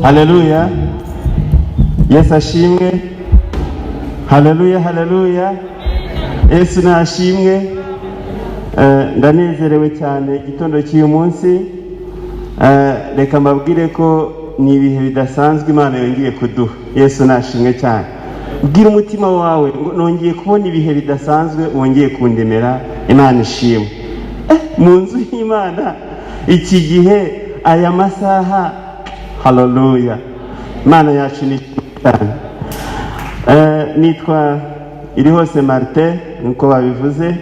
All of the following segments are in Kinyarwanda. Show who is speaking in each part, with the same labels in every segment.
Speaker 1: Haleluya, Yesu ashimwe. Haleluya, haleluya, Yesu nashimwe. Ndanezerewe cyane igitondo cy'uyu munsi. Reka mbabwire ko ni ibihe bidasanzwe Imana yongeye kuduha. Yesu nashimwe cyane. Bwira umutima wawe ngo nongeye kubona ibihe bidasanzwe wongeye kundemera. Imana ishimwe. Mu nzu y'Imana iki gihe, aya masaha, haleluya, Imana yacu ni cyane. Nitwa Irihose Martin nk'uko babivuze,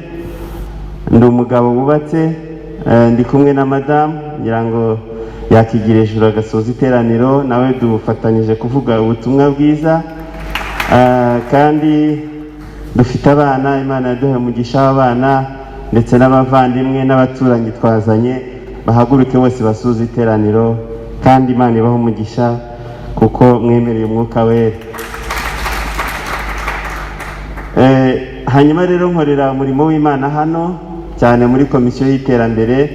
Speaker 1: ndi umugabo wubatse, ndi kumwe na madamu, ngira ngo yakigira hejuru agasoza iteraniro, nawe dufatanyije kuvuga ubutumwa bwiza. Kandi dufite abana, Imana yaduhaye umugisha w'abana, ndetse n'abavandimwe n'abaturanyi twazanye, bahaguruke bose basuze iteraniro, kandi Imana ibahe umugisha kuko mwemereye Umwuka Wera. Hanyuma rero nkorera umurimo w'Imana hano cyane muri komisiyo y'iterambere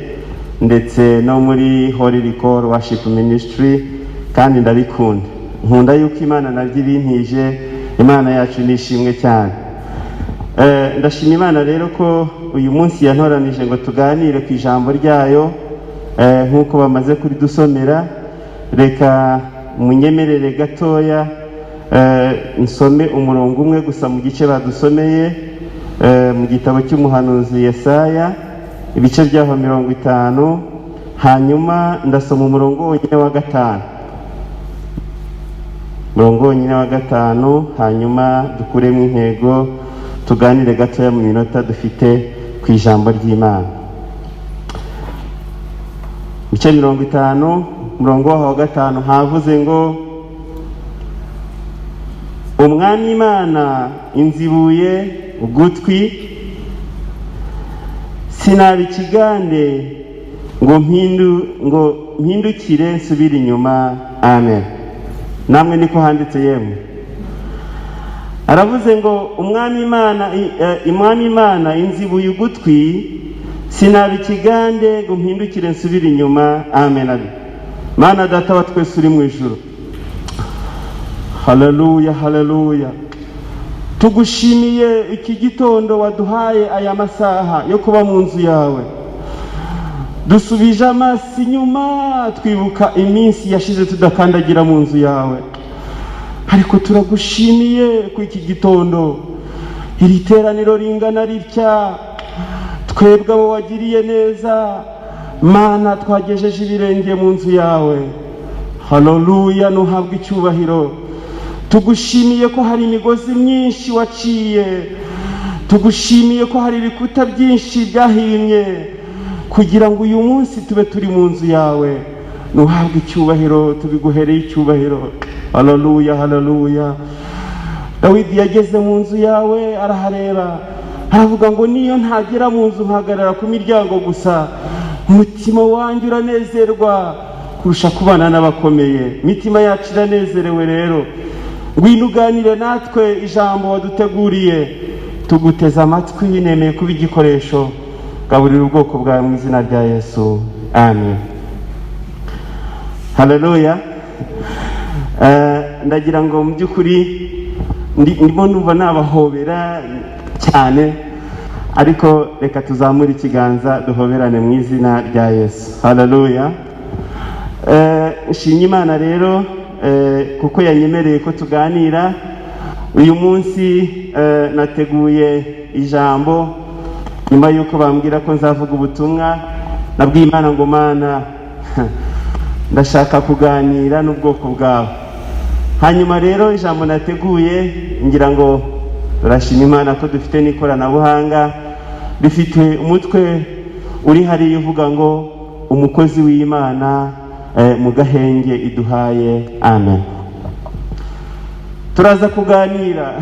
Speaker 1: ndetse no muri Holy Recall Worship Ministry, kandi ndabikunda, nkunda yuko Imana nabyo ibintije. Imana yacu nishimwe cyane. Ndashima Imana rero ko uyu munsi yantoranije ngo tuganire ku ijambo ryayo, nk'uko bamaze kuridusomera. Reka munyemerere gatoya nsome umurongo umwe gusa mu gice badusomeye, mu gitabo cy'umuhanuzi Yesaya, ibice byaho 50, hanyuma ndasoma umurongo wonyine wa 5, umurongo wonyine wa 5, hanyuma dukuremo intego, tuganire gatoya mu minota dufite ku ijambo ry'Imana. Ibice 50, umurongo waho wa 5, havuze ngo: "Umwami Imana inzibuye ugutwi, sinaba ikigande ngo mpindukire nsubire inyuma." Amen. Namwe niko handitse? Yemwe, aravuze ngo: "Umwami Imana inzibuye ugutwi, sinaba ikigande ngo mpindukire nsubire inyuma." Amen. Mana Data wa twese uri mu ijuru, haleluya, haleluya, tugushimiye iki gitondo waduhaye, aya masaha yo kuba mu nzu yawe. Dusubije amaso inyuma, twibuka iminsi yashize tudakandagira mu nzu yawe, ariko turagushimiye ku iki gitondo, iri teraniro ringana ritya, twebwe abo wagiriye neza, Mana, twagejeje ibirenge mu nzu yawe. Haleluya, ntuhabwe icyubahiro. Tugushimiye ko hari imigozi myinshi waciye, tugushimiye ko hari ibikuta byinshi byahimye kugira ngo uyu munsi tube turi mu nzu yawe. Ntuhabwe icyubahiro, tubiguhereye icyubahiro. Haleluya, haleluya. Dawidi yageze mu nzu yawe, arahareba, aravuga ngo: "Niyo ntagera mu nzu, nkahagarara ku miryango gusa, umutima wanjye uranezerwa kurusha kubana n'abakomeye." Imitima yacu iranezerewe rero, ngwino uganire natwe ijambo waduteguriye. Tuguteze amatwi, nemeye kuba igikoresho. Gaburira ubwoko bwawe mu izina rya Yesu, amen. Haleluya. Ndagira ngo mu by'ukuri ndimo numva nabahobera cyane, ariko reka tuzamure ikiganza duhoberane mu izina rya Yesu. Haleluya. Nshimye Imana rero kuko yanyemereye ko tuganira uyu munsi. Nateguye ijambo nyuma y'uko bambwira ko nzavuga ubutumwa. Nabwiye Imana ngo: "Mana, ndashaka kuganira n'ubwoko bwawe." Hanyuma rero ijambo nateguye, ngira ngo turashima Imana ko dufite n'ikoranabuhanga, rifite umutwe uri hariya uvuga ngo "Umukozi w'Imana mu gahenge iduhaye." Amen. Turaza kuganira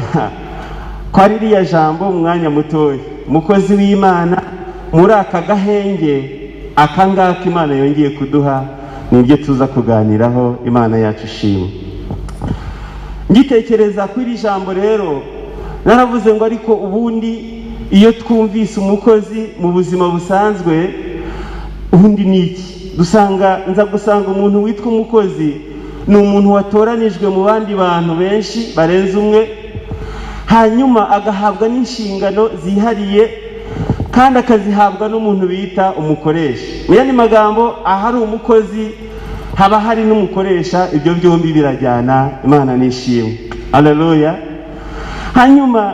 Speaker 1: kwa ririya jambo mu mwanya mutoya, umukozi w'Imana muri aka gahenge aka ngaka Imana yongeye kuduha, nibyo tuza kuganiraho. Imana yacu ishimwe. Ngitekereza kuri iri jambo rero, naravuze ngo: "Ariko ubundi iyo twumvise umukozi mu buzima busanzwe, ubundi ni iki?" Dusanga, nza gusanga umuntu witwa umukozi Ni umuntu watoranijwe mu bandi bantu benshi barenze umwe, hanyuma agahabwa n'inshingano zihariye, kandi akazihabwa n'umuntu bita umukoresha. Mu yandi magambo, ahari umukozi haba hari n'umukoresha, ibyo byombi birajyana. Imana nishimwe, haleluya. Hanyuma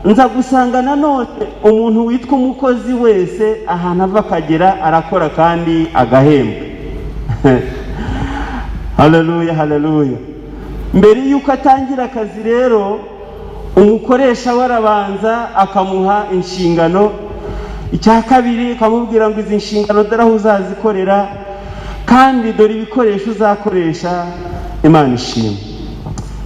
Speaker 1: nza gusanga nanone umuntu witwa umukozi wese, ahantu ava akagera, arakora kandi agahembwa. Haleluya, haleluya. Mbere y'uko atangira akazi rero, umukoresha we arabanza akamuha inshingano. Icya kabiri, akamubwira ngo izi nshingano dore aho uzazikorera, kandi dore ibikoresho uzakoresha. Imana ishimwe.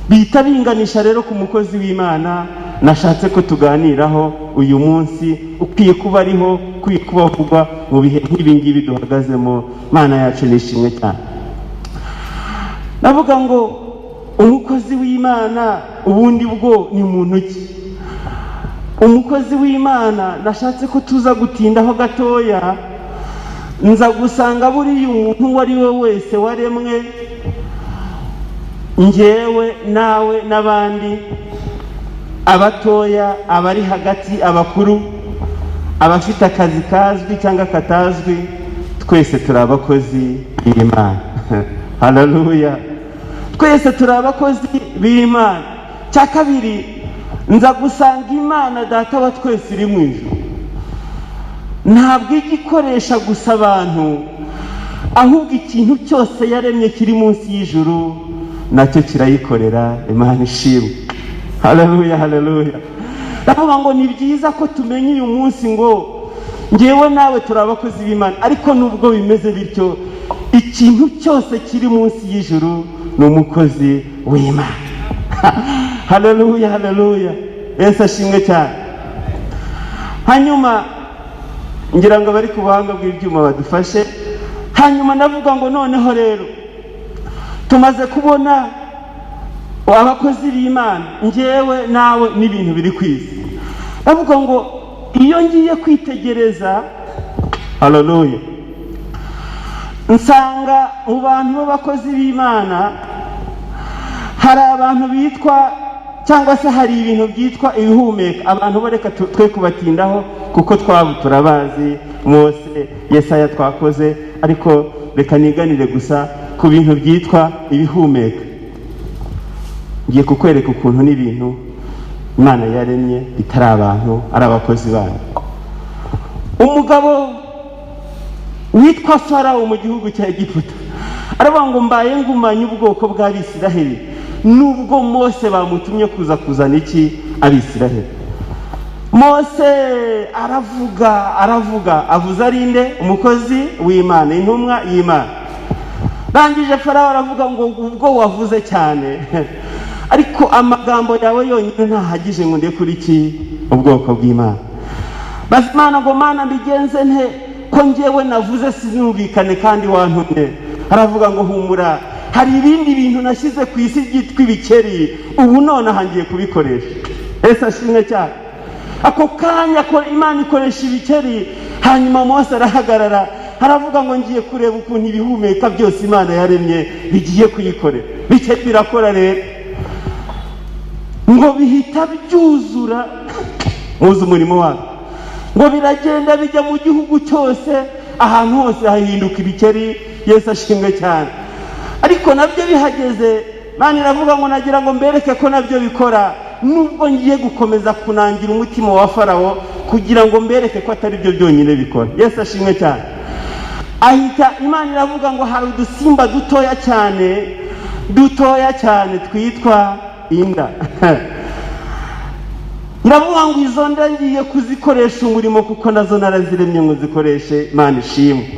Speaker 1: Bihita binganisha rero ku mukozi w'Imana nashatse ko tuganiraho uyu munsi, ukwiye kuba ariho, ukwiye kuba avugwa mu bihe nk'ibi ngibi duhagazemo. Imana yacu nishimwe cyane. Navuga ngo umukozi w'Imana ubundi bwo ni muntu ki? Umukozi w'Imana nashatse ko tuza gutindaho gatoya, nza gusanga buriya umuntu uwo ari we wese waremwe, njyewe nawe n'abandi, abatoya, abari hagati, abakuru, abafite akazi kazwi cyangwa katazwi, twese turi abakozi b'Imana. Haleluya, twese turi abakozi b'Imana. Cya kabiri, nza gusanga Imana Data wa twese iri mu ijuru ntabwo ijya ikoresha gusa abantu, ahubwo ikintu cyose yaremye kiri munsi y'ijuru nacyo kirayikorera. Imana ishimwe, haleluya, haleluya. Ndavuga ngo ni byiza ko tumenya uyu munsi ngo ngewe nawe turi abakozi b'Imana, ariko nubwo bimeze bityo, ikintu cyose kiri munsi y'ijuru ni umukozi w'Imana. Haleluya, haleluya, Yesu ashimwe cyane. Hanyuma ngira ngo abari ku buhanga bw'ibyuma badufashe. Hanyuma ndavuga ngo noneho rero tumaze kubona abakozi b'Imana, ngewe nawe n'ibintu biri ku isi, ndavuga ngo iyo ngiye kwitegereza, haleluya, nsanga mu bantu b'abakozi b'Imana hari abantu bitwa, cyangwa se hari ibintu byitwa ibihumeka. Abantu bo reka twe kubatindaho kuko twaba turabazi, Mose, Yesaya twakoze, ariko reka niganire gusa ku bintu byitwa ibihumeka. Ngiye kukwereka ukuntu n'ibintu Imana yaremye bitari abantu ari abakozi bayo. Umugabo witwa Farawo mu gihugu cya Egiputa aravuga ngo mbaye ngumanye ubwoko bw'Abisiraheli, nubwo Mose bamutumye kuza kuzana iki? Abisiraheli. Mose aravuga, aravuga, avuze ari nde? Umukozi w'Imana, intumwa y'Imana. Rangije Farawo aravuga ngo ubwo wavuze cyane, ariko amagambo yawe yonyine ntahagije ngo ndekure iki? Ubwoko bw'Imana. Baza Imana ngo Mana, mbigenze nte ko ngewe navuze sinumvikane kandi wantumye? Aravuga ngo humura, hari ibindi bintu nashyize ku isi byitwa ibikeri, ubu nonaha ngiye kubikoresha. Ese ashimwe cyane. Ako kanya ko Imana ikoresha ibikeri. Hanyuma Mose arahagarara, aravuga ngo ngiye kureba ukuntu ibihumeka byose Imana yaremye bigiye kuyikorera. Bikeri birakora rero, ngo bihita byuzura, muzi umurimo wabyo, ngo biragenda bijya mu gihugu cyose, ahantu hose hahinduka ibikeri. Yesu ashimwe cyane. Ariko nabyo bihageze, Imana iravuga ngo nagira ngo mbereke ko nabyo bikora, nubwo ngiye gukomeza kunangira umutima wa Farawo kugira ngo mbereke ko atari byo byonyine bikora. Yesu ashimwe cyane. Ahita Imana iravuga ngo hari udusimba dutoya cyane, dutoya cyane, twitwa inda. Iravuga ngo izo nda ngiye kuzikoresha umurimo kuko nazo naraziremye ngo zikoreshe. Imana ishimwe.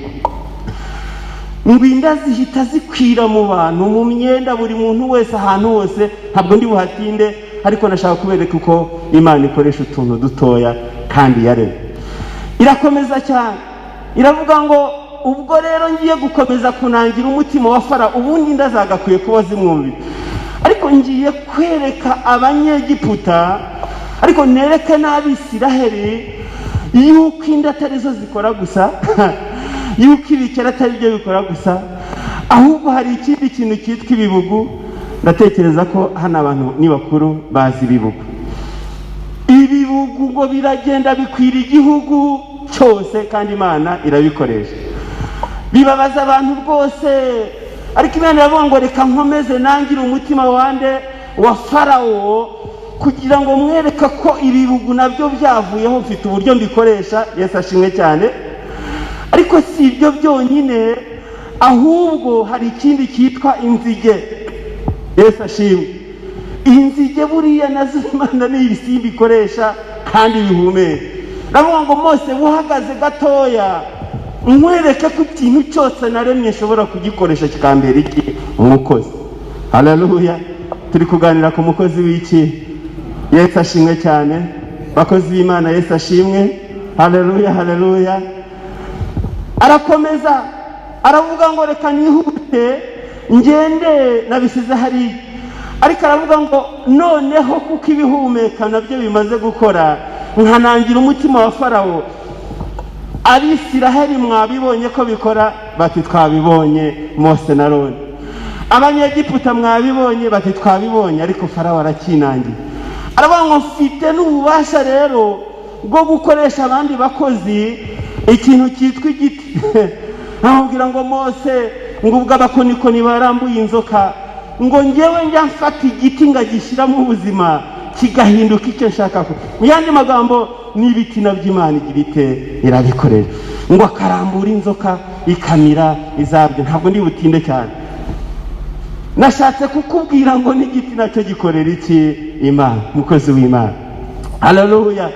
Speaker 1: Ngo inda zihita zikwira mu bantu, mu myenda, buri muntu wese, ahantu hose. Ntabwo ndi buhatinde, ariko nashaka kubereka uko Imana ikoresha utuntu dutoya kandi yaremye. Irakomeza cyane, iravuga ngo ubwo rero ngiye gukomeza kunangira umutima wa Fara, ubundi inda zagakwiye kuba zimwumvira, ariko ngiye kwereka Abanyegiputa, ariko nereke n'Abisiraheli yuko inda atari zo zikora gusa, yuko ibikeri atari byo bikora gusa, Ahubwo hari ikindi kintu cyitwa ibibugu. Ndatekereza ko hano abantu ni bakuru bazi ibibugu. Ibibugu ngo biragenda bikwira igihugu cyose, kandi Imana irabikoresha, bibabaza abantu rwose. Ariko Imana iravuga ngo reka nkomeze nangire umutima wande wa Farawo, kugira ngo mwereke ko ibibugu nabyo byavuyeho, mfite uburyo mbikoresha. Yesu ashimwe cyane. Ariko si ibyo byonyine, ahubwo hari ikindi cyitwa inzige. Yesu ashimwe. Inzige buriya nazo Imana ni ibisimba ikoresha kandi bihumeka. Ndavuga ngo Mose, uhagaze gatoya nkwereke ko ikintu cyose naremye nshobora kugikoresha kikambera iki? Umukozi. Haleluya. Turi kuganira ku mukozi w'iki? Yesu ashimwe cyane. Bakozi b'Imana, Yesu ashimwe. Haleluya, haleluya. Arakomeza aravuga ngo reka nihute ngende, nabisize hariya. Ariko aravuga ngo noneho kuko ibihumeka nabyo bimaze gukora, nkanangira umutima wa Farawo, Abisiraheli mwabibonye ko bikora? Bati twabibonye, Mose na Aroni. Abanyegiputa mwabibonye? Bati twabibonye. Ariko Farawo arakinangiye, aravuga ngo mfite n'ububasha rero bwo gukoresha abandi bakozi, ikintu cyitwa igiti. Amubwira ngo Mose, ngo ubwo abakonikoni barambuye inzoka, ngo ngewe njya mfata igiti ngagishyiramo ubuzima, kigahinduka icyo nshaka. Mu yandi magambo, n'ibiti nabyo Imana igira ite? Irabikorera. Ngo akarambura inzoka ikamira izabyo. Ntabwo ndi butinde cyane, nashatse kukubwira ngo n'igiti nacyo gikorera iki? Imana, umukozi w'Imana. Haleluya.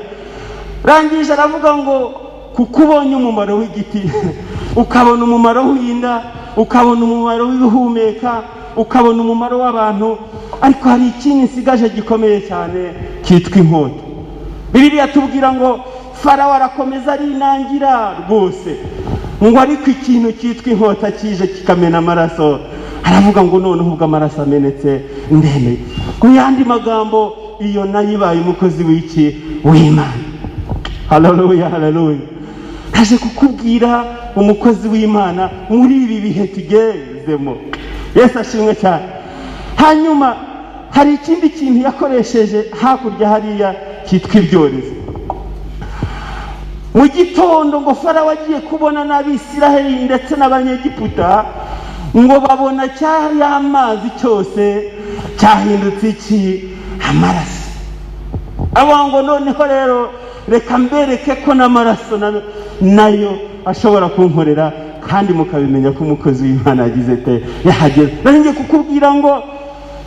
Speaker 1: Rangije aravuga ngo kuko ubonye umumaro w'igiti, ukabona umumaro w'inda, ukabona umumaro w'ibihumeka, ukabona umumaro w'abantu, ariko hari ikindi nsigaje gikomeye cyane cyitwa inkota. Bibiliya tubwira ngo Farawo arakomeza arinangira rwose, ngo ariko ikintu cyitwa inkota kije kikamena amaraso, aravuga ngo noneho ubwo amaraso amenetse ndemeye. Mu yandi magambo, iyo nayo ibaye umukozi w'iki? W'Imana. Haleluya, haleluya. Naje kukubwira umukozi w'Imana muri ibi bihe tugezemo. Yesu ashimwe cyane. Hanyuma hari ikindi kintu yakoresheje hakurya hariya cyitwa ibyorezo. Mu gitondo ngo Farawo agiye kubona n'Abisiraheli ndetse n'Abanyegiputa, ngo babona cyari amazi cyose cyahindutse iki? Amaraso. Avuga ngo noneho rero reka mbereke ko n'amaraso nayo ashobora kunkorera, kandi mukabimenya ko umukozi w'Imana yagize te? Yahageze. Ngiye kukubwira ngo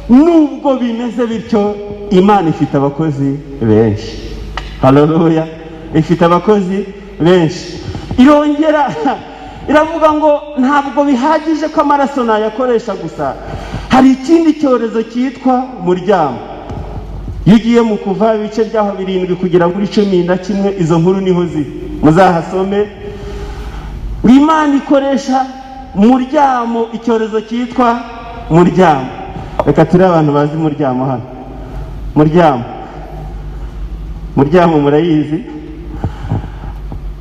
Speaker 1: nubwo bimeze bityo, Imana ifite abakozi benshi. Haleluya. Ifite abakozi benshi. Irongera iravuga ngo ntabwo bihagije ko amaraso nayakoresha gusa, hari ikindi cyorezo cyitwa muryamo. Iyo ugiye mu Kuva ibice byaho 7 kugera muri 11, izo nkuru niho ziri, muzahasome. Imana ikoresha muryamo, icyorezo cyitwa muryamo. Reka turi abantu bazi muryamo hano. Muryamo, muryamo murayizi?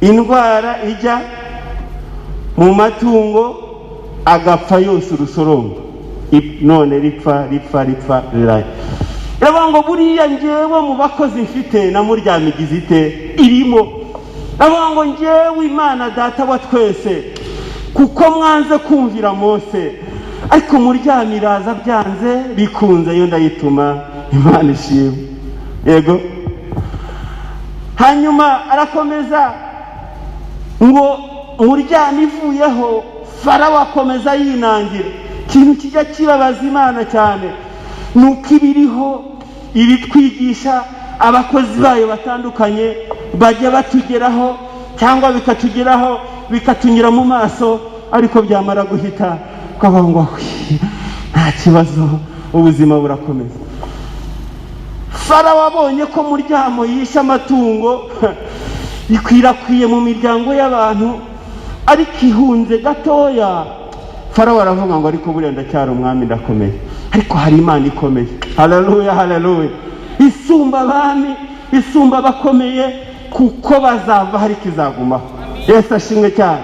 Speaker 1: Indwara ijya mu matungo agapfa yose urusorongo, none ripfa ripfa ripfa riraye. Iravuga ngo buriya ngewe mu bakozi mfite na muryamo igize ite? Irimo. Iravuga ngo ngewe Imana Data wa twese, kuko mwanze kumvira Mose, ariko muryamo iraza byanze bikunze, yo ndayituma. Imana ishimwe. Yego. Hanyuma arakomeza ngo muryamo ivuyeho, Farawo akomeza yinangira. Ikintu kijya kibabaza Imana cyane ni uko ibiriho ibitwigisha, abakozi bayo batandukanye bajya batugeraho cyangwa bikatugeraho bikatunyura mu maso, ariko byamara guhita ukavuga ngo nta kibazo, ubuzima burakomeza. Farawo abonye ko muryamo yishe amatungo, ikwirakwiye mu miryango y'abantu, ariko ihunze gatoya, Farawo aravuga ngo ariko buriya ndacyari umwami, ndakomeye. Ariko hari Imana ikomeye. Haleluya, haleluya. Isumba abami, isumba abakomeye, kuko bazava ariko izagumaho. Yesu ashimwe cyane.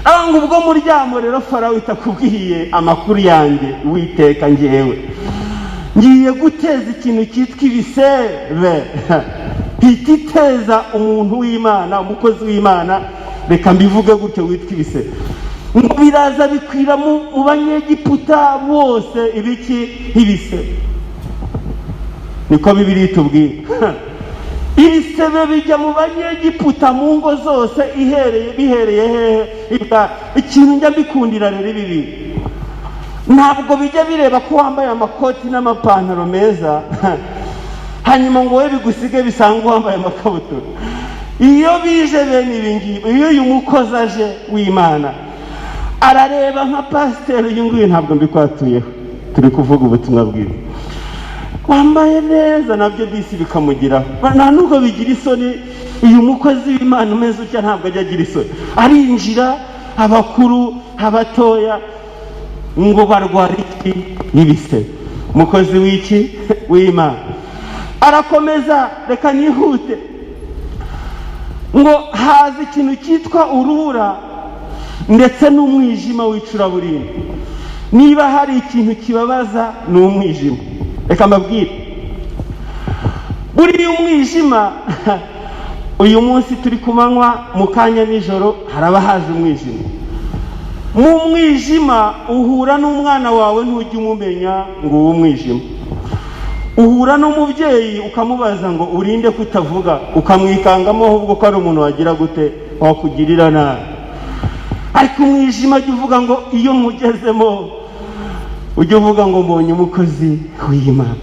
Speaker 1: Ngo ubwo muryamo rero, Farawo itakubwiye amakuru yanjye, Witeka ngewe ngiye guteza ikintu cyitwa ibisebe. Hita iteza umuntu w'Imana, umukozi w'Imana, reka mbivuge gutyo, witwa ibisebe. Ngo biraza bikwira mu Banyegiputa bose. Ibiki? Ibisebe. Niko Bibiliya itubwira. Ibisebe bijya mu Banyegiputa, mu ngo zose, ihereye bihereye hehe? Ikintu njya mbikundira rero, ibi bintu ntabwo bijya bireba ko wambaye amakoti n'amapantaro meza, hanyuma ngo wowe bigusige bisanzwe wambaye amakabutura. Iyo bije bene ibi ngibi, iyo uyu mukozi aje w'Imana, arareba nka pasiteri uyu nguyu, ntabwo mbikwatuyeho, turi kuvuga ubutumwa bwiza, wambaye neza, nabyo disi bikamugiraho. Nta nubwo bigira isoni. Uyu mukozi w'Imana umeze utya ntabwo ajya agira isoni. Arinjira, abakuru, abatoya, ngo barwara iki? N'ibisebe. Umukozi w'iki? W'Imana. Arakomeza, reka nihute. Ngo haza ikintu cyitwa urubura ndetse n'umwijima w'icuraburindi. Niba hari ikintu kibabaza, ni umwijima. Reka mbabwire, buriya umwijima, uyu munsi turi ku manywa, mu kanya nijoro haraba haje umwijima. Mu mwijima uhura n'umwana wawe, ntujya umumenya ngo uwo umwijima. Uhura n'umubyeyi ukamubaza ngo urinde kutavuga, ukamwikangamo ahubwo ko ari umuntu wagira gute, wakugirira nabi. Ariko umwijima, jya uvuga ngo iyo mugezemo, ujye uvuga ngo mbonye umukozi w'Imana.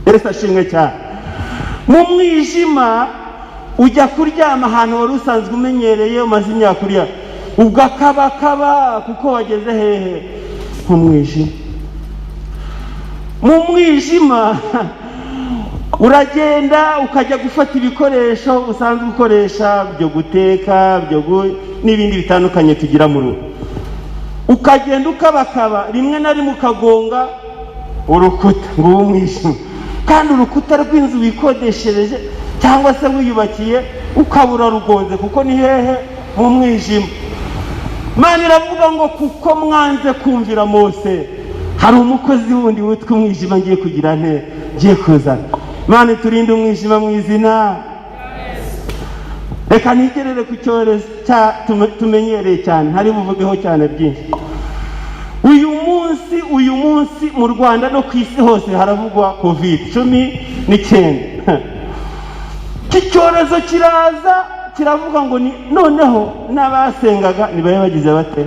Speaker 1: Yesu ashimwe cyane. Mu mwijima ujya kuryama ahantu wari usanzwe umenyereye, umaze imyaka uriya, ugakabakaba kuko wageze hehe? Mu mwijima. Mu mwijima uragenda ukajya gufata ibikoresho usanzwe ukoresha byo guteka, byo n'ibindi bitandukanye tugira mu rugo, ukagenda ukabakaba, rimwe na rimwe ukagonga urukuta ngo ube umwijima, kandi urukuta rw'inzu wikodeshereje cyangwa se wiyubakiye, ukabura rugonze, kuko ni hehe? Mu mwijima. Imana iravuga ngo kuko mwanze kumvira Mose, hari umukozi wundi witwa umwijima ngiye kugira nte? Ngiye kuzana. Imana iturinde umwijima mu izina. Reka nigerere ku cyorezo tumenyereye cyane, ntari buvugeho cyane byinshi. Uyu munsi mu Rwanda no ku isi hose haravugwa COVID-19. Iki cyorezo kiraza kiravuga ngo ni noneho n'abasengaga ntibabe bagize bate,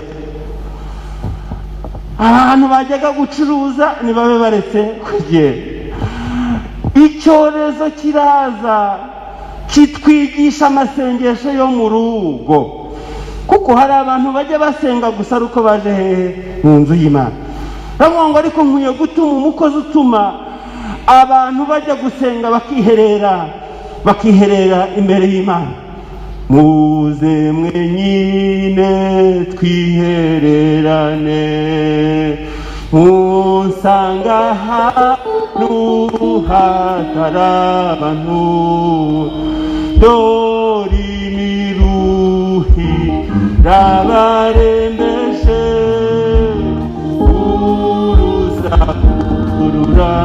Speaker 1: abantu bajyaga gucuruza ntibabe baretse kugenda. Icyorezo kiraza kitwigisha amasengesho yo mu rugo, kuko hari abantu bajya basenga gusa ari uko baje hehe? Mu nzu y'Imana. Bavuga ngo ariko nkwiye gutuma umukozi utuma abantu bajya gusenga, bakiherera, bakiherera imbere y'Imana. Muze mwenyine twihererane, musanga ahantu hatari abantu, dore imiruhi rabarembeje, urusaku rura,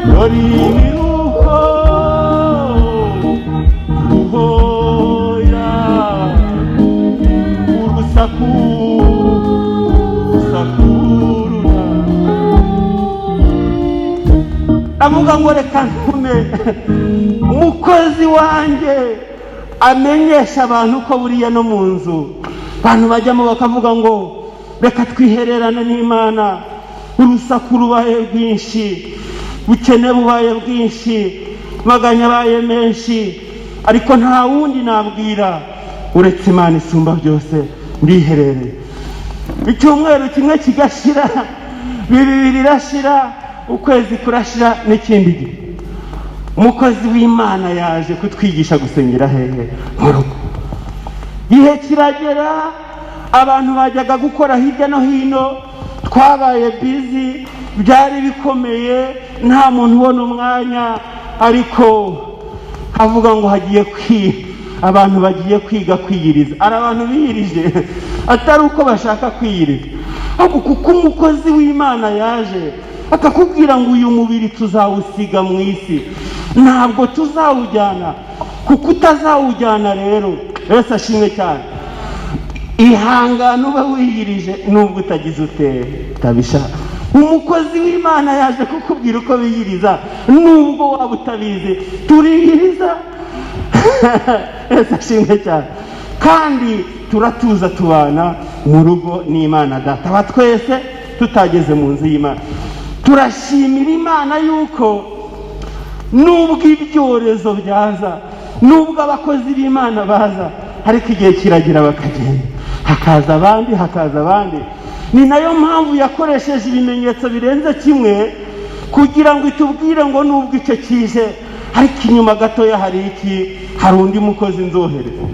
Speaker 1: dore imiruho ruhoya, urusaku rusakurura. Avuga ngo reka ntume umukozi wanjye amenyesha abantu ko buriya no mu nzu abantu bajyamo bakavuga ngo reka twihererane n'Imana. Urusaku rubaye rwinshi, ubukene bubaye bwinshi, amaganya abaye menshi, ariko nta wundi nabwira uretse Imana isumba byose, ndiherereye. Icyumweru kimwe kigashira, bibiri birashira, ukwezi kurashira, n'ikindi gihe umukozi w'Imana yaje kutwigisha gusengera hehe? Mu rugo. Igihe kiragera, abantu bajyaga gukora hirya no hino, twabaye busy, byari bikomeye, nta muntu ubona umwanya, ariko avuga ngo hagiye kwi Abantu bagiye kwiga kwiyiriza. Hari abantu biyirije atari uko bashaka kwiyiriza, ahubwo kuko umukozi w'Imana yaje akakubwira ngo uyu mubiri tuzawusiga mu isi, ntabwo tuzawujyana. Kuko utazawujyana rero, Yesu ashimwe cyane, ihangane ube wiyirije nubwo utagize ute utabishaka. Umukozi w'Imana yaje kukubwira uko biyiriza nubwo waba utabizi. Turiyiriza, Yesu ashimwe cyane, kandi turatuza, tubana mu rugo n'Imana Data wa twese tutageze mu nzu y'Imana. Turashimira Imana yuko nubwo ibyorezo byaza, nubwo abakozi b'Imana baza, ariko igihe kiragira bakagenda, hakaza abandi, hakaza abandi. Ni nayo mpamvu yakoresheje ibimenyetso birenze kimwe kugira ngo itubwire ngo nubwo icyo kije, ariko inyuma gatoya hari iki? Hari undi mukozi nzohereza.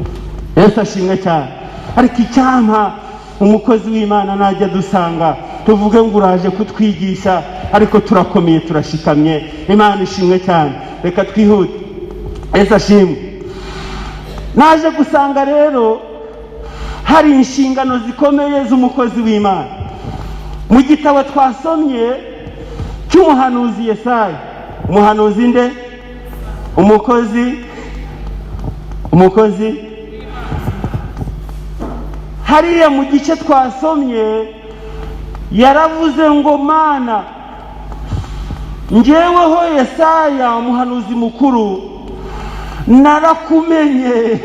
Speaker 1: Yesu ashimwe cyane. Ariko icyampa umukozi w'Imana najya dusanga tuvuge ngo uraje kutwigisha, ariko turakomeye, turashikamye. Imana ishimwe cyane. Reka twihute. Yesu ashimwe. Naje gusanga rero hari inshingano zikomeye z'umukozi w'Imana. Mu gitabo twasomye cy'umuhanuzi Yesaya, umuhanuzi nde? Umukozi, umukozi. Hariya mu gice twasomye yaravuze ngo: "Mana, ngeweho Yesaya umuhanuzi mukuru narakumenye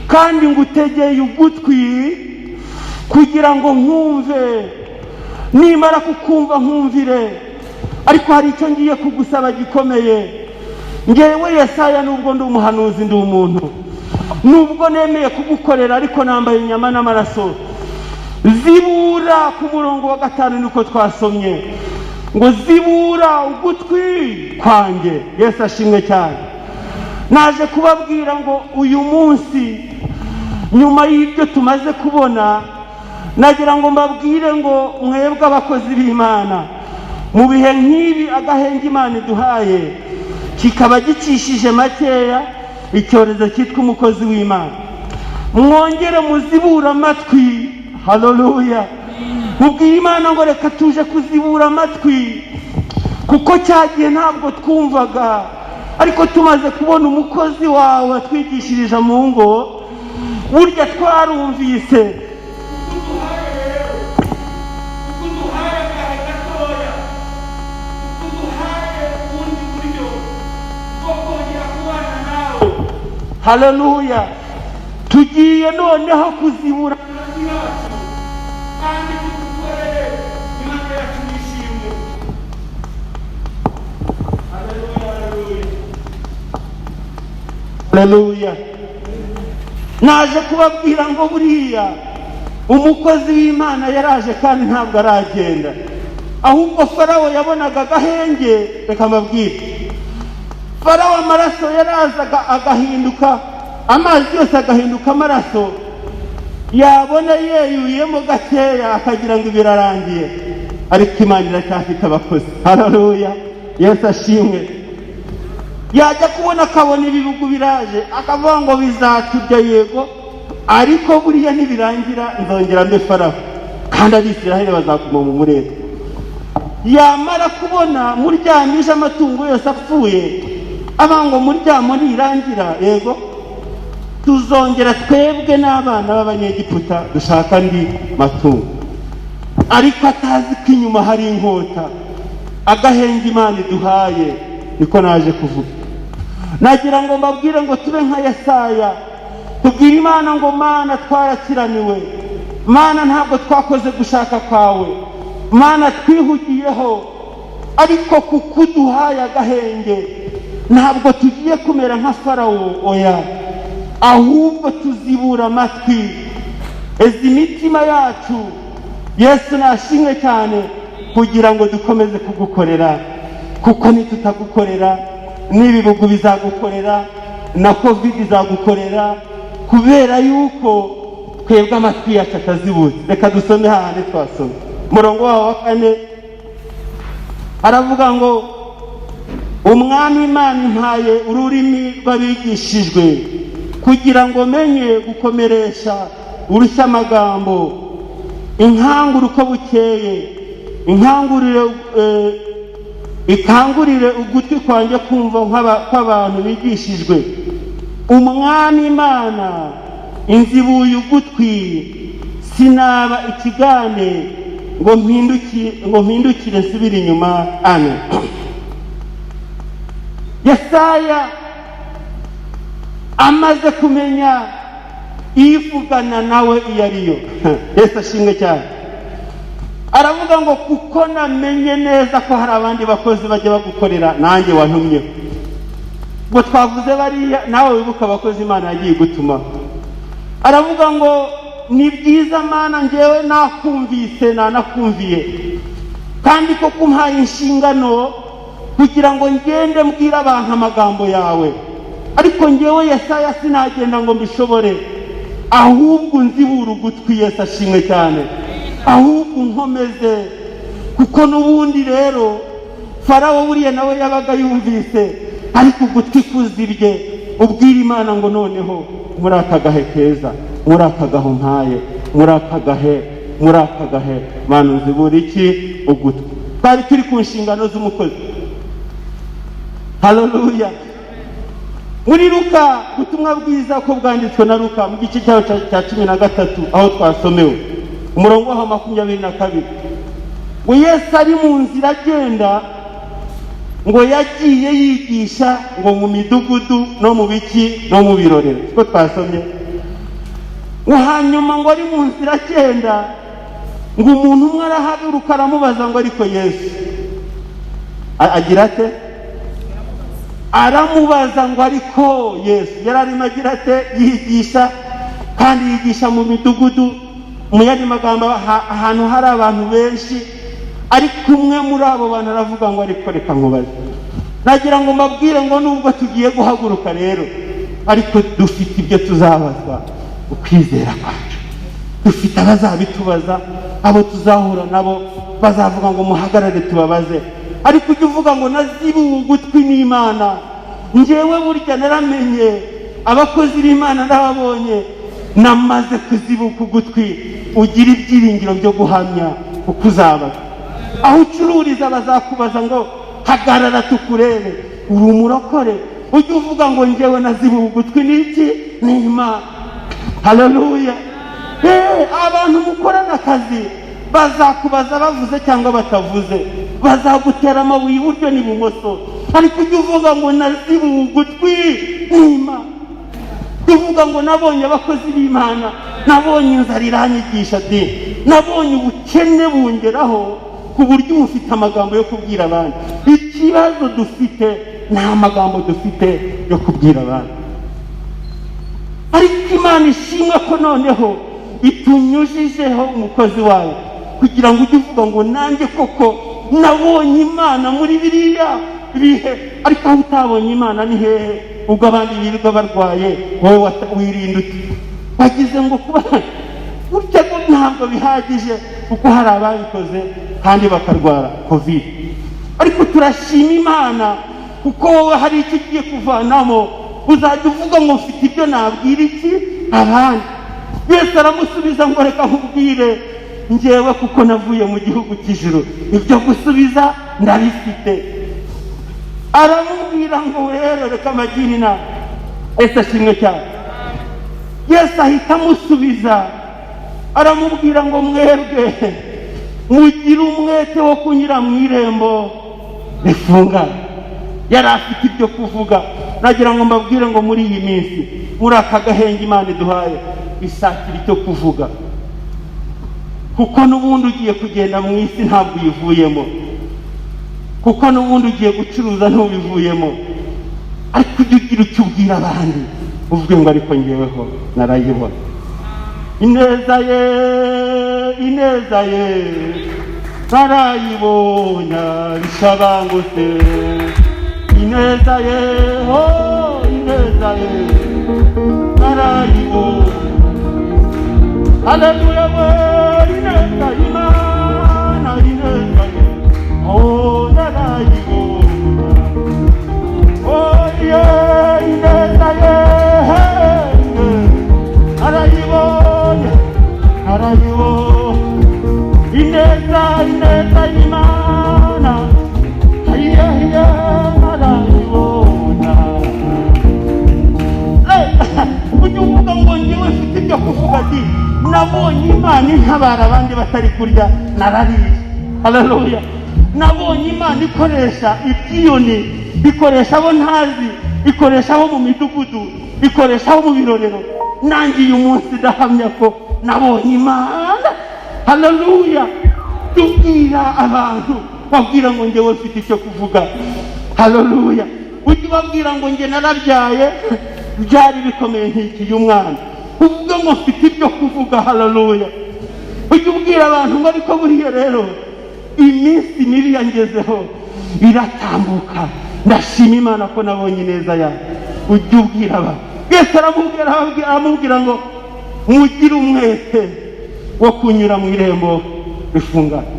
Speaker 1: kandi ngutegeye ugutwi kugira ngo nkumve, nimara kukumva nkumvire. Ariko hari icyo ngiye kugusaba gikomeye. Ngewe Yesaya, nubwo ndi umuhanuzi, ndi umuntu, nubwo nemeye kugukorera, ariko nambaye inyama n'amaraso. Zibura." Ku murongo wa 5 niko twasomye ngo: "Zibura ugutwi kwanjye." Yesu ashimwe cyane. Naje kubabwira ngo uyu munsi, nyuma y'ibyo tumaze kubona, nagira ngo mbabwire ngo mwebwe abakozi b'Imana, mu bihe nk'ibi, agahenge Imana iduhaye kikaba gicishije makeya, icyorezo cyitwa umukozi w'Imana, mwongere muzibure amatwi. Haleluya! Mubwire Imana ngo reka tuje kuzibura amatwi, kuko cyagihe ntabwo twumvaga, ariko tumaze kubona umukozi wawe atwigishirije mu ngo, burya twarumvise. Kuko uduhaye agahe gatoya, kuko uduhaye ubundi buryo bwo kongera kubana nawe, haleluya, tugiye noneho kuzibura amatwi yacu kandi tugukorere. Imana yacu nishimwe. Haleluya, haleluya, haleluya! Naje kubabwira ngo buriya umukozi w'Imana yaraje kandi ntabwo aragenda, ahubwo Farawo yabonaga agahenge. Reka mbabwire, Farawo amaraso yarazaga agahinduka amazi, yose agahinduka amaraso. Yabona yeyuyemo gakeya akagira ngo birarangiye, ariko Imana iracyafite abakozi. Haleluya, Yesu ashimwe. Yajya kubona akabona ibibugu biraje, akavuga ngo bizaturya, yego, ariko buriya nibirangira nzongera mbe Farawo kandi Abisiraheli bazakuma mu murego. Yamara kubona muryamije amatungo yose apfuye, aba ngo muryamo nirangira, yego, tuzongera twebwe n'abana b'Abanyegiputa dushaka andi matungo, ariko atazi ko inyuma hari inkota. Agahenge Imana iduhaye, niko naje kuvuga. Nagira ngo mbabwire ngo tube nka Yesaya, tubwire Imana ngo: "Mana, twarakiraniwe. Mana, ntabwo twakoze gushaka kwawe. Mana, twihugiyeho, ariko kuko uduhaye agahenge, ntabwo tugiye kumera nka Farawo, oya, ahubwo tuzibura amatwi, eza imitima yacu." Yesu nashimwe cyane, kugira ngo dukomeze kugukorera, kuko nitutagukorera n'ibibugu bizagukorera na COVID izagukorera, kubera yuko twebwe amatwi yacu atazibutse. Reka dusome hahandi twasome, umurongo waho wa 4 aravuga ngo: "Umwami Imana impaye ururimi rw'abigishijwe, kugira ngo Kugira ngo menye gukomeresha urushya amagambo, inkangura uko bukeye, inkangurire ikangurire ugutwi kwanjye kumva kw'abantu bigishijwe. Umwami Imana inzibuye ugutwi, sinaba ikigande ngo mpindukire nsubire inyuma. Amen. Yesaya amaze kumenya ivugana nawe iyo ariyo, Yesu ashimwe cyane, aravuga ngo: "Kuko namenye neza ko hari abandi bakozi bajya bagukorera, nanjye wantumyeho." Ngo twavuze bariya, nawe wibuka abakozi Imana yagiye gutuma. Aravuga ngo: "Ni byiza Mana, ngewe nakumvise, nanakumviye, kandi ko kumpaye inshingano kugira ngo ngende mbwire abantu amagambo yawe. Ariko ngewe Yesaya sinagenda ngo mbishobore, ahubwo unzibure ugutwi." Yesu ashimwe cyane. "Ahubwo nkomeze," kuko n'ubundi rero Farawo buriya nawe yabaga yumvise, ariko ugutwi kuzibye. Ubwira Imana ngo: "Noneho muri aka gahe keza, muri aka gahe mpaye, muri aka gahe, muri aka gahe, Mana, unzibura iki? Ugutwi." Twari turi ku nshingano z'umukozi. Haleluya. Muri Luka, ubutumwa bwiza ko bwanditswe na Luka, mu gice cyaho cya 13, aho twasomewe umurongo waho 22, ngo Yesu ari mu nzira agenda, ngo yagiye yigisha ngo mu midugudu no mu biki no mu birorero, siko twasomye? Ngo hanyuma ngo ari mu nzira agenda, ngo umuntu umwe arahaguruka aramubaza ngo: "Ariko Yesu?" Agira ate? Aramubaza ngo: "Ariko Yesu?" Yari arimo agira ate? Yigisha, kandi yigisha mu midugudu, mu yandi magambo ahantu hari abantu benshi. Ariko umwe muri abo bantu aravuga ngo: "Ariko reka nkubaze." Nagira ngo mbabwire ngo nubwo tugiye guhaguruka rero, ariko dufite ibyo tuzabazwa, ukwizera kwacu. Dufite abazabitubaza, abo tuzahura nabo bazavuga ngo: "Muhagarare tubabaze." Ariko ujya uvuga ngo: "Nazibuwe ugutwi n'Imana. Ngewe burya naramenye abakozi b'Imana, ndababonye, namaze kuzibuka ugutwi." Ugira ibyiringiro byo guhamya uko uzabaza. Aho ucururiza bazakubaza ngo: "Hagarara tukurebe, uri umurokore?" Ujye uvuga ngo: "Ngewe nazibuwe ugutwi n'iki? N'Imana." Haleluya. Abantu mukorana akazi bazakubaza, bavuze cyangwa batavuze, bazagutera amabuye iburyo n'ibumoso, ariko ujye uvuga ngo: "Nazibuwe ugutwi n'Imana." Uvuga ngo: "Nabonye abakozi b'Imana, nabonye inzara iranyigisha de, nabonye ubukene bungeraho ku buryo uba ufite amagambo yo kubwira abandi." Ikibazo dufite, nta magambo dufite yo kubwira abandi. Ariko Imana ishimwe ko noneho itunyujijeho umukozi wayo, kugira ngo ujye uvuga ngo: "Nanjye koko nabonye Imana muri biriya bihe." Ariko aho utabonye Imana ni hehe? Ubwo abandi birirwa barwaye, wowe wirinda ute? Wagize ngo kuba gutya ngo ntabwo bihagije, kuko hari ababikoze kandi bakarwara COVID. Ariko turashima Imana kuko wowe hari icyo ugiye kuvanamo, uzajya uvuga ngo: "Mfite ibyo nabwira iki? Abandi." Yesu aramusubiza ngo: "Reka nkubwire, ngewe kuko navuye mu gihugu cy'ijuru, ibyo gusubiza ndabifite." Aramubwira ngo: "Rero reka mbagire inama." Yesu ashimwe cyane. Yesu ahita amusubiza, aramubwira ngo: "Mwebwe mugire umwete wo kunyura mu irembo rifunganye." Yari afite ibyo kuvuga. Nagira ngo mbabwire ngo muri iyi minsi, muri aka gahenge Imana iduhaye, ishakira icyo kuvuga, kuko n'ubundi ugiye kugenda mu isi ntabwo uyivuyemo, kuko n'ubundi ugiye gucuruza ntubivuyemo. Ariko ujye ugira icyo ubwira abandi, uvuge ngo: "Ariko ngeweho narayibona ineza ye, ineza ye narayibonye bishabangutse, ineza ye, oh, ineza ye narayibonye." Haleluya we. Ineza y'Imana, ineza ye, oh, narayibonye. Oh yeah, ineza ye, ineza. Narayibonye ineza, ineza y'Imana, ayiye, narayibona. Ujya uvuga ngo njyewe mfite ibyo kuvuga, ati nabonye Imana intabara abandi batari kurya, narariye. Haleluya! Nabonye Imana ikoresha ibyiyoni, ikoresha abo ntazi, ikoresha abo mu midugudu, ikoresha abo mu birorero. Nanjye uyu munsi ndahamya ko nabonye Imana. Haleluya! Tubwira abantu, babwira ngo njyewe mfite icyo kuvuga. Haleluya! Ujye ubabwira ngo njye narabyaye, byari bikomeye nkikiye umwana, uvuga ngo mfite ibyo kuvuga. Haleluya! Ujye ubwira abantu ngo ariko buriya rero iminsi mibi yangezeho iratambuka, ndashima Imana ko nabonye ineza yawe. Ujye ubwira abantu. Yesu aramubwira, aramubwira ngo mugire umwete wo kunyura mu irembo rifunganye.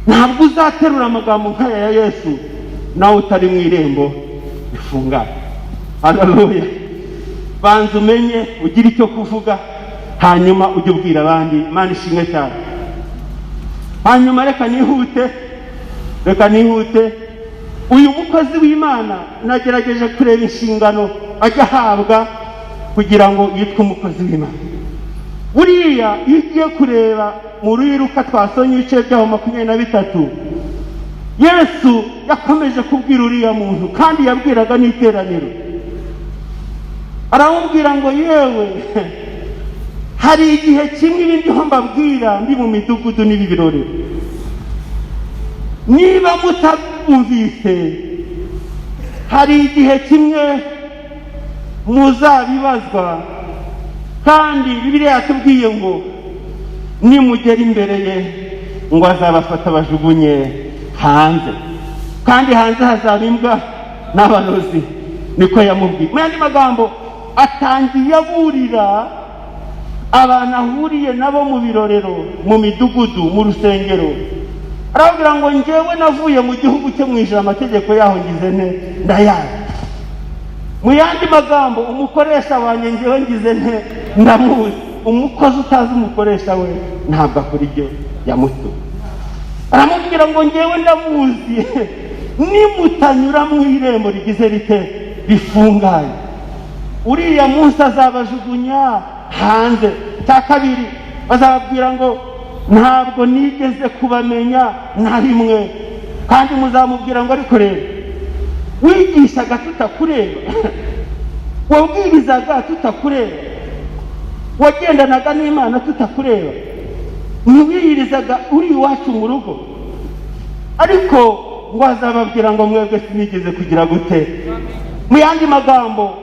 Speaker 1: Ntabwo uzaterura amagambo nk'aya ya Yesu nawe utari mu irembo rifunganye. Haleluya! Banza umenye, ugire icyo kuvuga, hanyuma ujye ubwira abandi. Imana ishimwe cyane. Hanyuma reka nihute, reka nihute. Uyu mukozi w'Imana, nagerageje kureba inshingano ajya ahabwa kugira ngo yitwe umukozi w'Imana. Buriya iyo ugiye kureba mu Luka twasomye ibice byaho 23, Yesu yakomeje kubwira uriya muntu, kandi yabwiraga n'iteraniro, aramubwira ngo yewe, hari igihe kimwe ibi ndiho mbabwira ndi mu midugudu n'ibi birori, niba mutabumvise, hari igihe kimwe muzabibazwa. Kandi Bibiliya yatubwiye ngo nimugera imbere ye, ngo azabafata bajugunye hanze, kandi hanze hazaba imbwa n'abarozi. Niko yamubwiye. Mu yandi magambo, atangiye aburira abantu ahuriye nabo mu birorero, mu midugudu, mu rusengero. Arababwira ngo njyewe navuye mu gihugu cyo mu ijuru, amategeko yaho ngize nte? Ndayazi. Mu yandi magambo, umukoresha wanjye njyewe ngize nte? Ndamuzi. Umukozi utazi umukoresha we ntabwo akora ibyo yamutumye. Aramubwira ngo njyewe ndamuzi, nimutanyura mu irembo rigize rite? Rifunganye, uriya munsi azabajugunya hanze. Cya kabiri, bazababwira ngo ntabwo nigeze kubamenya na rimwe. Kandi muzamubwira ngo ariko rero wigishaga tutakureba, wabwirizaga tutakureba, wagendanaga n'Imana tutakureba, ntiwiyirizaga uri iwacu mu rugo. Ariko ngo azababwira ngo mwebwe sinigeze kugira gute? Mu yandi magambo,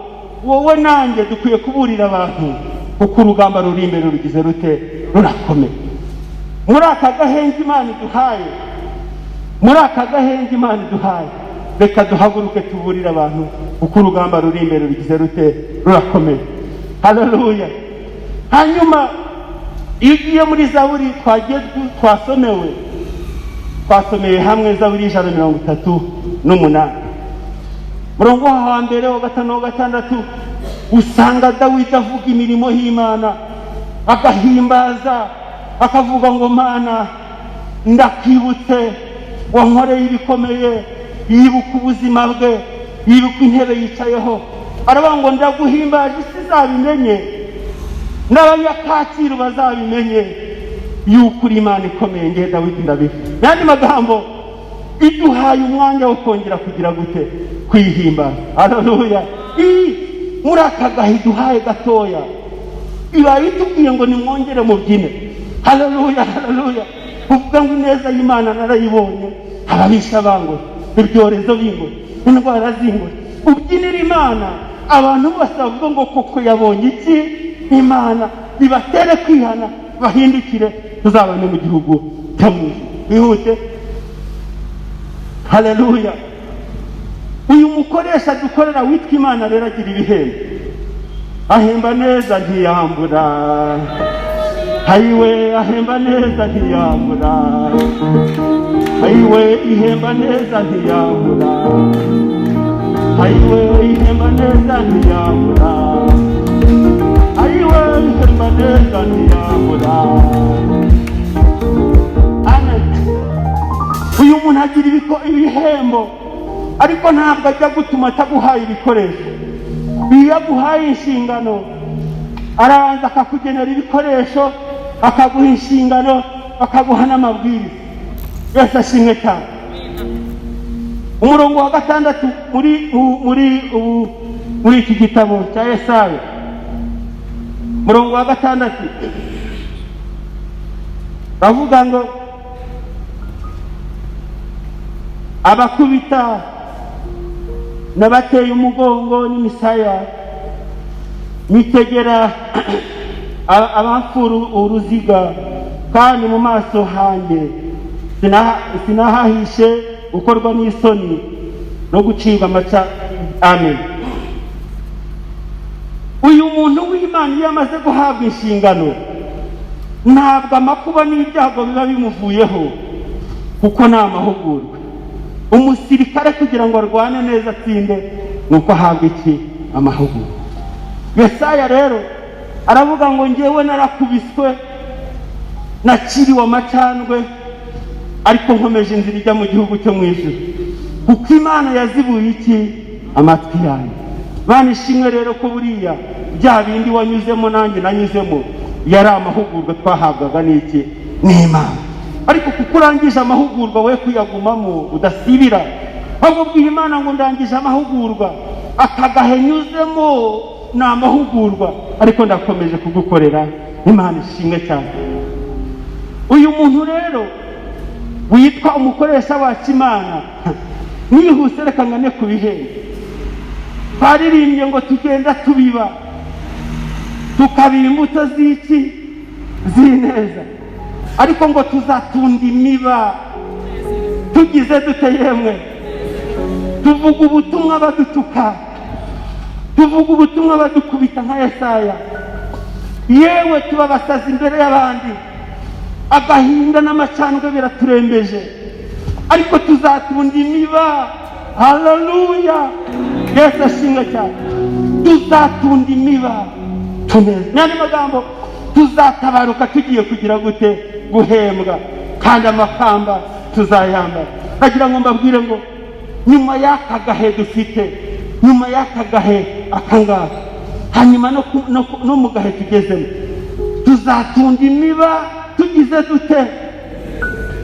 Speaker 1: wowe nanjye dukwiye kuburira abantu, kuko urugamba ruri imbere rugize rute? Rurakomeye. Muri aka gahenge Imana iduhaye, muri aka gahenge Imana iduhaye, reka duhaguruke tuburire abantu, kuko urugamba ruri imbere rugize rute? Rurakomeye. Haleluya! Hanyuma iyo ugiye muri Zaburi twagiye twasomewe, twasomeye hamwe, Zaburi 138, murongo wa mbere, wa gatanu, wa gatandatu, usanga Dawidi avuga imirimo y'Imana, agahimbaza, akavuga ngo Mana, ndakwibutse, wankoreye ibikomeye. Yibuka ubuzima bwe, yibuka intebe yicayeho, aravuga ngo ndaguhimbaje, isi izabimenye n'abanyakacyiru bazabimenye yuko uri Imana ikomeye. Nge Dawidi ndabiha. Mu yandi magambo, iduhaye umwanya wo kongera kugira gute? Kwihimbaza. Haleluya! Muri aka gahe iduhaye gatoya, ibaye itubwiye ngo nimwongere mubyine. Haleluya, haleluya! Uvuga ngo ineza y'Imana narayibonye, ababisha bangoye, ibyorezo bingoye, indwara zingoye, ubyinira Imana. Abantu bose bavuga ngo koko yabonye iki? Imana. Bibatere kwihana, bahindukire, tuzabane mu gihugu cyo mu ijuru. Wihute. Haleluya! Uyu mukoresha dukorera witwa Imana rero agira ibihembo, ahemba neza ntiyambura. Hayiwe, ahemba neza ntiyambura. Hayiwe, ihemba neza ntiyambura. Hayiwe, ihemba neza ntiyambura. Hayiwe. We ihemba neza ntiyambura. Amen. Uyu muntu agira ibihembo, ariko ntabwo ajya gutuma ataguhaye ibikoresho. Iyo aguhaye inshingano, arabanza akakugenera ibikoresho, akaguha inshingano, akaguha n'amabwiriza. Yesu ashimwe cyane. Umurongo wa 6 muri iki gitabo cya Yesaya, umurongo wa 6 bavuga ngo: "Abakubita n'abateye umugongo n'imisaya, nitegera abamfura uruziga, kandi mu maso hanjye sinahahishe gukorwa n'isoni no gucibwa amaca." Amen. Uyu muntu w'Imana, iyo amaze guhabwa inshingano, ntabwo amakuba n'ibyago biba bimuvuyeho, kuko ni amahugurwa. Umusirikare kugira ngo arwane neza atsinde, ni uko ahabwa iki? Amahugurwa. Yesaya rero aravuga ngo: "Ngewe narakubiswe, naciriwe amacandwe, ariko nkomeje inzira ijya mu gihugu cyo mu ijuru, kuko Imana yazibuye iki? Amatwi yanjye." Bana ishimwe rero ko buriya bya bindi wanyuzemo, nanjye nanyuzemo, yari amahugurwa twahabwaga n'iki? N'Imana. Ariko kuko urangije amahugurwa, we kuyagumamo udasibira, ahubwo ubwira Imana ngo: "Ndangije amahugurwa, aka gahe nyuzemo ni amahugurwa, ariko ndakomeje kugukorera." Imana ishimwe cyane. Uyu muntu rero witwa umukoresha wacu Imana, nihuse reka ngane ku bihembo. Twaririmbye ngo tugenda tubiba, tukabiba imbuto z'iki? Z'ineza, ariko ngo tuzatunda imiba tugize dute? Yemwe, tuvuga ubutumwa badutuka, tuvuga ubutumwa badukubita nka Yesaya, yewe tuba abasazi imbere y'abandi, agahinda n'amacandwe biraturembeje, ariko tuzatunda imiba. Haleluya, Yesu ashimwe cyane. Tuzatunda imiba tuneza. N'andi magambo, tuzatabaruka tugiye kugira gute? Guhembwa, kandi amakamba tuzayambara. Ndagira ngo mbabwire ngo nyuma y'aka gahe dufite, nyuma y'aka gahe aka ngaka, hanyuma no mu gahe tugezemo, tuzatunda imiba tugize dute?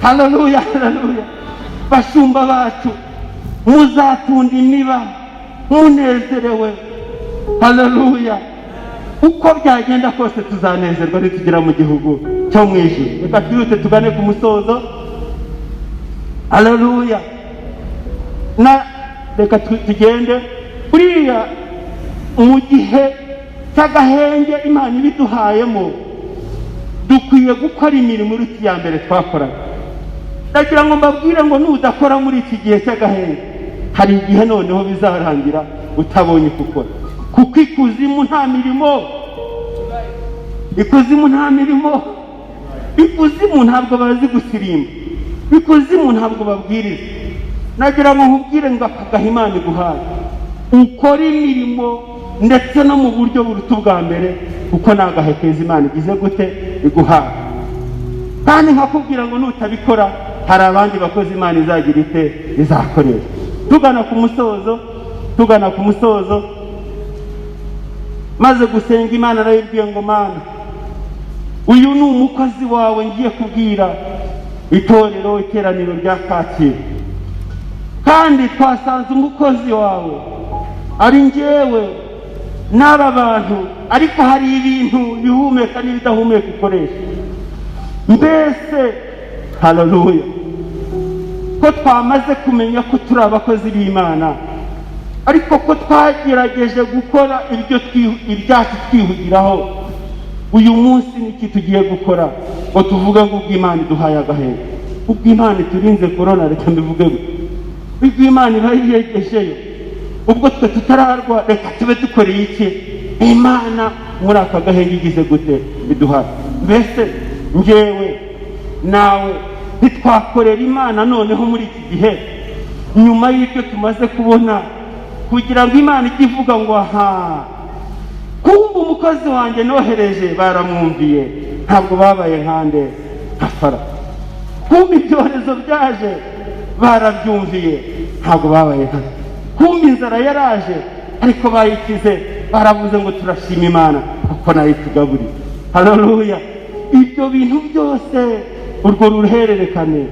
Speaker 1: Haleluya, haleluya. Bashumba bacu, muzatunda imiba munezerewe. Haleluya. Uko byagenda kose, tuzanezerwa nitugera mu gihugu cyo mu ijuru. Reka twihute tugane ku musozo. Haleluya. Na reka tugende. Buriya mu gihe cy'agahenge Imana ibiduhayemo, dukwiye gukora imirimo iruta iya mbere twakoraga. Ndagira ngo mbabwire ngo nudakora muri iki gihe cy'agahenge, hari igihe noneho bizarangira utabonye uko ukora, kuko ikuzimu nta mirimo, ikuzimu nta mirimo, ikuzimu ntabwo bazi gusirimba, ikuzimu ntabwo babwiriza. Nagira ngo nkubwire ngo aka gahe Imana iguhaye, ukore imirimo ndetse no mu buryo buruta ubwa mbere, kuko ni agahe keza Imana igize gute? Iguhaye. Kandi nkakubwira ngo nutabikora, hari abandi bakozi Imana izagira ite? Izakoresha. Tugana ku musozo, tugana ku musozo. Maze gusenga Imana, arayibwiye ngo: "Mana, uyu ni umukozi wawe, ngiye kubwira itorero, iteraniro rya Kacyiru, kandi twasanze umukozi wawe ari njyewe n'aba bantu, ariko hari ibintu bihumeka n'ibidahumeka ukoresha. Mbese, haleluya, ko twamaze kumenya ko turi abakozi b'Imana, ariko ko twagerageje gukora ibyo ibyacu twihugiraho, uyu munsi niki tugiye gukora ngo tuvuge ngo ubwo Imana iduhaye agahenge, ubwo Imana iturinze korona, reka mbivuge gutya, ubwo Imana iba yiyegejeyo, ubwo twe tutararwa, reka tube dukoreye iki Imana muri aka gahenge igize gute? Iduhaye. Mbese njyewe nawe ntitwakorera Imana noneho muri iki gihe, nyuma y'ibyo tumaze kubona, kugira ngo Imana ijye ivuga ngo aha Kumva umukozi wanjye nohereje baramwumviye, ntabwo babaye nkande, nka Farawo. Kumva ibyorezo byaje barabyumviye, ntabwo babaye nka. Kumva inzara yaraje, ariko bayikize, baravuze ngo turashima Imana kuko nayo itugaburiye. Haleluya! Ibyo bintu byose, urwo ruhererekane,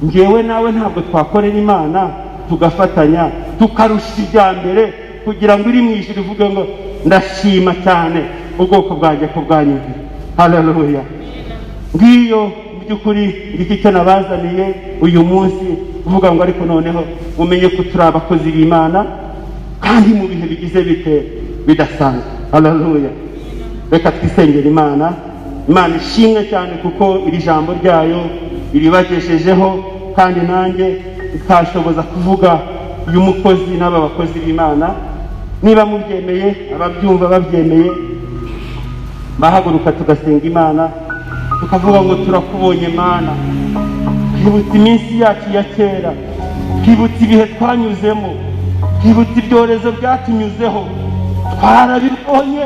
Speaker 1: ngewe nawe ntabwo twakorera Imana tugafatanya tukarusha ibya mbere, kugira ngo iri mu ijuru ivuge ngo ndashima cyane ubwoko bwanjye ko bwanyumviye? Haleluya! Ngiyo mu by'ukuri, ngiki icyo nabazaniye uyu munsi, uvuga ngo ariko noneho mumenye ko turi abakozi b'Imana kandi mu bihe bigize bite? Bidasanzwe. Haleluya! Reka twisengere Imana. Imana ishimwe cyane kuko iri jambo ryayo iribageshejeho, kandi nanjye ikashoboza kuvuga uyu mukozi n'aba bakozi b'Imana. Niba mubyemeye, ababyumva babyemeye, bahaguruka tugasenga Imana, tukavuga ngo turakubonye Mana. Twibutse iminsi yacu ya kera, twibutse ibihe twanyuzemo, twibutse ibyorezo byatunyuzeho. Twarabibonye,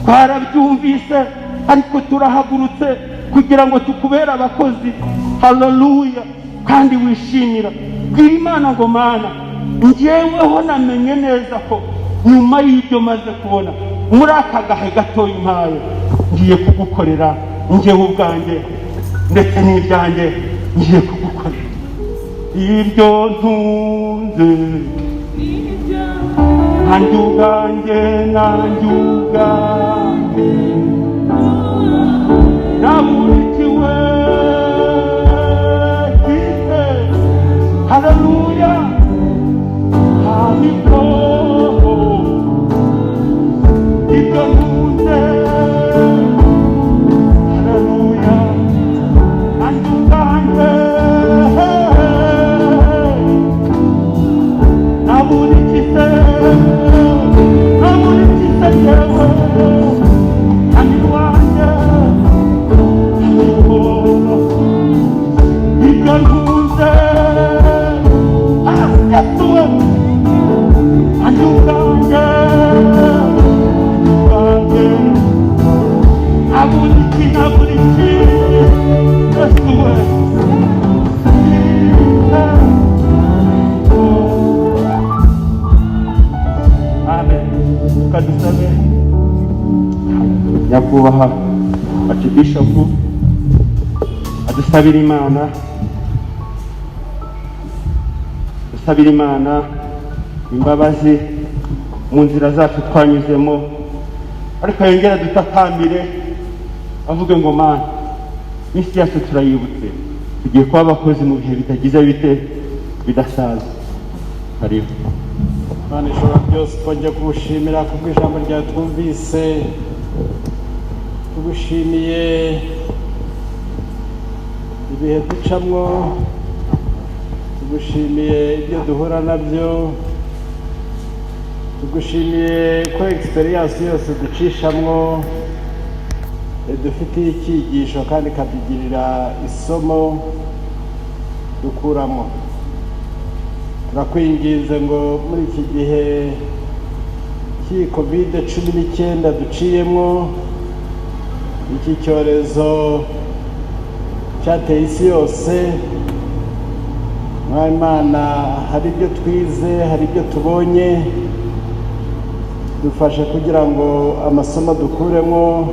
Speaker 1: twarabyumvise, ariko turahagurutse kugira ngo tukubere abakozi. Haleluya! Kandi wishimira, bwira Imana ngo Mana, ngeweho namenye neza ko nyuma y'ibyo maze kubona muri aka gahe gatoya umpaye, ngiye kugukorera njyewe ubwanjye ndetse n'ibyanjye ngiye kugukorera. Ibyo ntunze nanjye ubwanjye, nanjye ubwanjye naburikiwe bwite. Haleluya! Ntabwo ibyo ntunze, haleluya, nanjye ubwanjye naburikise, naburikise yewe kandi wanjye. Ariko ibyo ntunze, yesuwe, nanjye ubwanjye, ubwanjye naburiki, naburiki yesuwe. Amen. Tukadusabe nyakubahwa archbishop adusabira Imana, dusabira Imana imbabazi mu nzira zacu twanyuzemo, ariko yongera dutakambire, avuge ngo Mana, isi yacu turayibutse, tugiye kuba abakozi mu bihe bitagize bite? Bidasanzwe. Hariho
Speaker 2: Imana ishobora byose, twongeye kugushimira kubw'ijambo ryawe twumvise. Tugushimiye ibihe ducamwo, tugushimiye ibyo duhura nabyo, tugushimiye ko experience yose ducishamwo idufitiye icyigisho kandi ikatugirira isomo dukuramo. Turakwinginze ngo muri iki gihe cy'iyi COVID-19 duciyemo, iki cyorezo cyateye isi yose, Imana, hari ibyo twize, hari ibyo tubonye. Dufashe kugira ngo amasomo dukuremo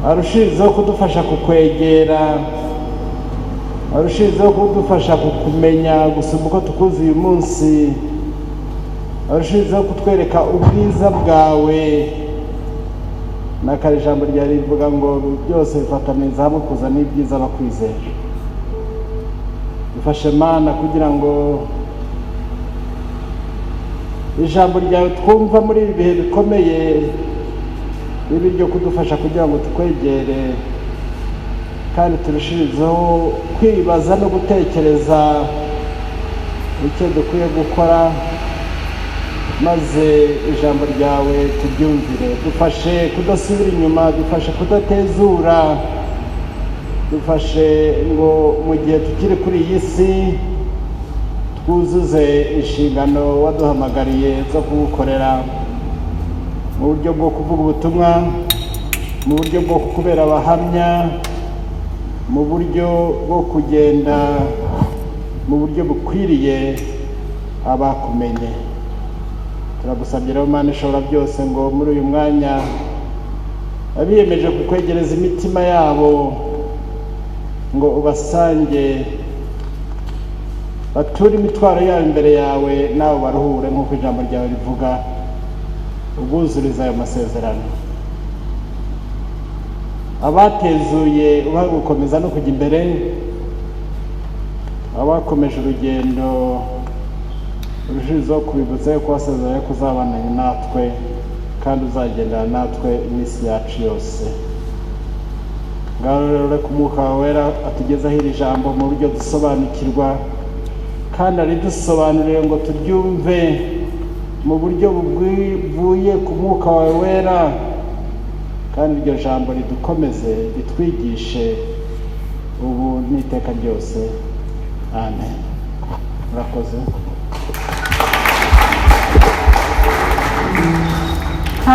Speaker 2: arushirizeho kudufasha kukwegera, arushirizeho kudufasha kukumenya gusumba uko tukuzi uyu munsi, arushirizeho kutwereka ubwiza bwawe. N'akari ijambo ryari rivuga ngo byose bifataniriza hamwe kuzana ibyiza bakwizera. Dufashe Mana kugira ngo ijambo ryawe twumva muri ibi bihe bikomeye ribe iryo kudufasha kugira ngo tukwegere, kandi turushirizeho kwibaza no gutekereza icyo dukwiye gukora, maze ijambo ryawe turyumvire. Dufashe kudasubira inyuma, dufashe kudatezura, dufashe ngo mu gihe tukiri kuri iyi si twuzuze inshingano waduhamagariye zo kugukorera. Mu buryo bwo kuvuga ubutumwa, mu buryo bwo kukubera abahamya, mu buryo bwo kugenda mu buryo bukwiriye abakumenye. Turagusabye rero, Mana ishobora byose, ngo muri uyu mwanya abiyemeje kukwegereza imitima yabo ngo ubasange, bature imitwaro yabo imbere yawe, nawe baruhure nk'uko ijambo ryawe rivuga, ubuzuriza ayo masezerano. Abatezuye ubahe gukomeza no kujya imbere, abakomeje urugendo urushijeho kubibutsa yuko wasezeranye ko uzabana natwe kandi uzagendana natwe iminsi yacu yose. Ngaho rero, reka Umwuka wawe Wera atugezaho iri jambo mu buryo dusobanukirwa, kandi aridusobanurire ngo turyumve mu buryo buvuye ku Mwuka wawe Wera, kandi iryo jambo ridukomeze, ritwigishe ubu n'iteka ryose. Amen. Murakoze.